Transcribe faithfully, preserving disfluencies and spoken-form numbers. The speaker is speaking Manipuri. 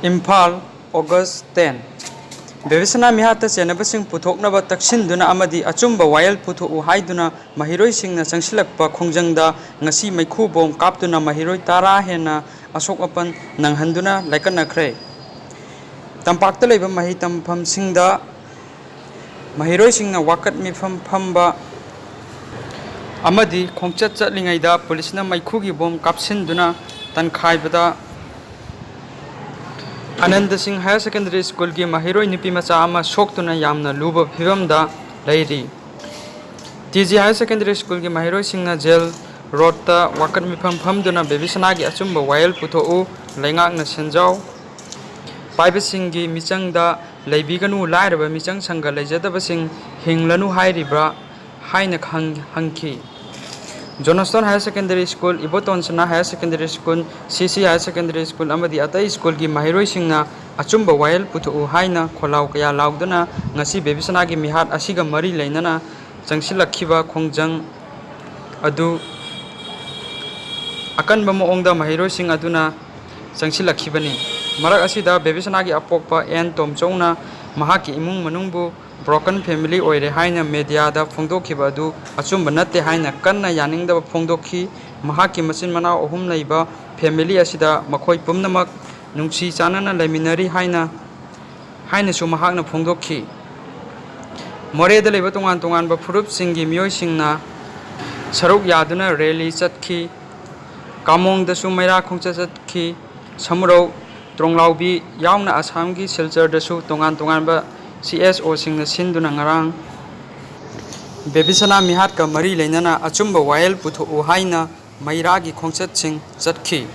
Imphal, August ten꯫ ꯕꯦꯕꯤꯁꯅꯥ ꯃꯤꯍꯥꯠꯇ ꯆꯦꯟꯅꯕꯁꯤꯡ ꯄꯨꯊꯣꯛꯅꯕ ꯇꯛꯁꯤꯟꯗꯨꯅ ꯑꯃꯗꯤ ꯑꯆꯨꯝꯕ ꯋꯥꯌꯦꯜ ꯄꯨꯊꯣꯛꯎ ꯍꯥꯏꯗꯨꯅ ꯃꯍꯩꯔꯣꯏꯁꯤꯡꯅ ꯆꯪꯁꯤꯜꯂꯛꯄ ꯈꯣꯡꯖꯪꯗ ꯉꯁꯤ ꯃꯩꯈꯨ ꯕꯣꯝ ꯀꯥꯞꯇꯨꯅ ꯃꯍꯩꯔꯣꯏ ꯇꯔꯥ ꯍꯦꯟꯅ ꯑꯁꯣꯛ ꯑꯄꯟ ꯅꯪꯍꯟꯗꯨꯅ ꯂꯥꯏꯀꯠꯅꯈ꯭ꯔꯦ꯫ ꯇꯝꯄꯥꯛꯇ ꯂꯩꯕ ꯃꯍꯩ ꯇꯝꯐꯝꯁꯤꯡꯗ ꯃꯍꯩꯔꯣꯏꯁꯤꯡꯅ ꯋꯥꯀꯠ ꯃꯤꯐꯝ ꯐꯝꯕ ꯑꯃꯗꯤ ꯈꯣꯡꯆꯠ ꯆꯠꯂꯤꯉꯩꯗ ꯄꯨꯂꯤꯁꯅ ꯃꯩꯈꯨꯒꯤ ꯕꯣꯝ ꯀꯥꯞꯁꯤꯟꯗꯨꯅ ꯇꯟꯈꯥꯏꯕꯗ ꯑꯅꯟꯗ ꯁꯤꯡ ꯍꯥꯌꯔ ꯁꯦꯀꯦꯟꯗꯔꯤ ꯁ꯭ꯀꯨꯜꯒꯤ ꯃꯍꯩꯔꯣꯏ ꯅꯨꯄꯤ ꯃꯆꯥ ꯑꯃ ꯁꯣꯛꯇꯨꯅ ꯌꯥꯝꯅ ꯂꯨꯕ ꯐꯤꯕꯝꯗ ꯂꯩꯔꯤ꯫ ꯇꯤ ꯖꯤ ꯍꯥꯌꯔ ꯁꯦꯀꯦꯟꯗꯔꯤ ꯁ꯭ꯀꯨꯜꯒꯤ ꯃꯍꯩꯔꯣꯏꯁꯤꯡꯅ ꯖꯦꯜ ꯔꯣꯗꯇ ꯋꯥꯀꯠ ꯃꯤꯐꯝ ꯐꯝꯗꯨꯅ ꯕꯦꯕꯤꯁꯅꯥꯒꯤ ꯑꯆꯨꯝꯕ ꯋꯥꯌꯦꯜ ꯄꯨꯊꯣꯛꯎ, ꯂꯩꯉꯥꯛꯅ ꯁꯦꯟꯖꯥꯎ ꯄꯥꯏꯕꯁꯤꯡꯒꯤ ꯃꯤꯆꯪꯗ ꯂꯩꯕꯤꯒꯅꯨ, ꯂꯥꯏꯔꯕ ꯃꯤꯆꯪ ꯁꯪꯒ ꯂꯩꯖꯗꯕꯁꯤꯡ ꯍꯤꯡꯂꯅꯨ ꯍꯥꯏꯔꯤꯕ꯭ꯔꯥ ꯍꯥꯏꯅ ꯈꯪ-, ꯍꯪꯈꯤ꯫ ꯖꯣꯅꯣꯁꯇꯣꯟ ꯍꯥꯌꯔ ꯁꯦꯀꯦꯟꯗꯔꯤ ꯁ꯭ꯀꯨꯜ, ꯏꯕꯣꯇꯣꯟꯁꯅꯥ higher secondary school, C C higher secondary school ꯑꯃꯗꯤ ꯑꯇꯩ ꯁ꯭ꯀꯨꯜꯒꯤ ꯃꯍꯩꯔꯣꯏꯁꯤꯡꯅ ꯑꯆꯨꯝꯕ ꯋꯥꯌꯦꯜ ꯄꯨꯊꯣꯛꯎ ꯍꯥꯏꯅ ꯈꯣꯜꯂꯥꯎ ꯀꯌꯥ ꯂꯥꯎꯗꯨꯅ ꯉꯁꯤ ꯕꯦꯕꯤꯁꯅꯥꯒꯤ ꯃꯤꯍꯥꯠ ꯑꯁꯤꯒ ꯃꯔꯤ ꯂꯩꯅꯅ ꯆꯪꯁꯤꯜꯂꯛꯈꯤꯕ ꯈꯣꯡꯖꯪ ꯑꯗꯨ ꯑꯀꯟꯕ ꯃꯑꯣꯡꯗ ꯃꯍꯩꯔꯣꯏꯁꯤꯡ ꯑꯗꯨꯅ ꯆꯪꯁꯤꯜꯂꯛꯈꯤꯕꯅꯤ꯫ ꯃꯔꯛ ꯑꯁꯤꯗ ꯕꯦꯕꯤꯁꯅꯥꯒꯤ ꯑꯄꯣꯛꯄ ꯑꯦꯟ ꯇꯣꯝꯆꯧꯅ ꯃꯍꯥꯛꯀꯤ ꯏꯃꯨꯡ ꯃꯅꯨꯡꯕꯨ broken family ꯑꯣꯏꯔꯦ ꯍꯥꯏꯅ ꯃꯦꯗꯤꯌꯥꯗ ꯐꯣꯡꯗꯣꯛꯈꯤꯕ ꯑꯗꯨ ꯑꯆꯨꯝꯕ ꯅꯠꯇꯦ ꯍꯥꯏꯅ ꯀꯟꯅ ꯌꯥꯅꯤꯡꯗꯕ ꯐꯣꯡꯗꯣꯛꯈꯤ꯫ ꯃꯍꯥꯛꯀꯤ ꯃꯆꯤꯟ ꯃꯅꯥꯎ ꯑꯍꯨꯝ ꯂꯩꯕ family ꯑꯁꯤꯗ ꯃꯈꯣꯏ ꯄꯨꯝꯅꯃꯛ ꯅꯨꯡꯁꯤ ꯆꯥꯟꯅꯅ ꯂꯩꯃꯤꯟꯅꯔꯤ ꯍꯥꯏꯅ, ꯍꯥꯏꯅꯁꯨ ꯃꯍꯥꯛꯅ ꯐꯣꯡꯗꯣꯛꯈꯤ꯫ ꯃꯣꯔꯦꯗ ꯂꯩꯕ ꯇꯣꯉꯥꯟ ꯇꯣꯉꯥꯟꯕ ꯐꯨꯔꯨꯞꯁꯤꯡꯒꯤ ꯃꯤꯑꯣꯏꯁꯤꯡꯅ ꯁꯔꯨꯛ ꯌꯥꯗꯨꯅ rally ꯆꯠꯈꯤ꯫ ꯀꯥꯃꯣꯡꯗꯁꯨ ꯃꯩꯔꯥ ꯈꯣꯡꯆꯠ ꯆꯠꯈꯤ꯫ ꯁꯃꯨꯔꯧ, ꯇ꯭ꯔꯣꯡꯂꯥꯎꯕꯤ ꯌꯥꯎꯅ ꯑꯁꯥꯝꯒꯤ ꯁꯤꯜꯆꯔꯗꯁꯨ ꯇꯣꯉꯥꯟ ꯇꯣꯉꯥꯟꯕ ꯁꯤ ꯑꯦꯁ ꯑꯣꯁꯤꯡꯅ ꯁꯤꯟꯗꯨꯅ ꯉꯔꯥꯡ ꯕꯦꯕꯤꯁꯅꯥ ꯃꯤꯍꯥꯠꯀ ꯃꯔꯤ ꯂꯩꯅꯅ ꯑꯆꯨꯝꯕ ꯋꯥꯌꯦꯜ ꯄꯨꯊꯣꯛꯎ ꯍꯥꯏꯅ ꯃꯩꯔꯥꯒꯤ ꯈꯣꯡꯆꯠꯁꯤꯡ ꯆꯠꯈꯤ꯫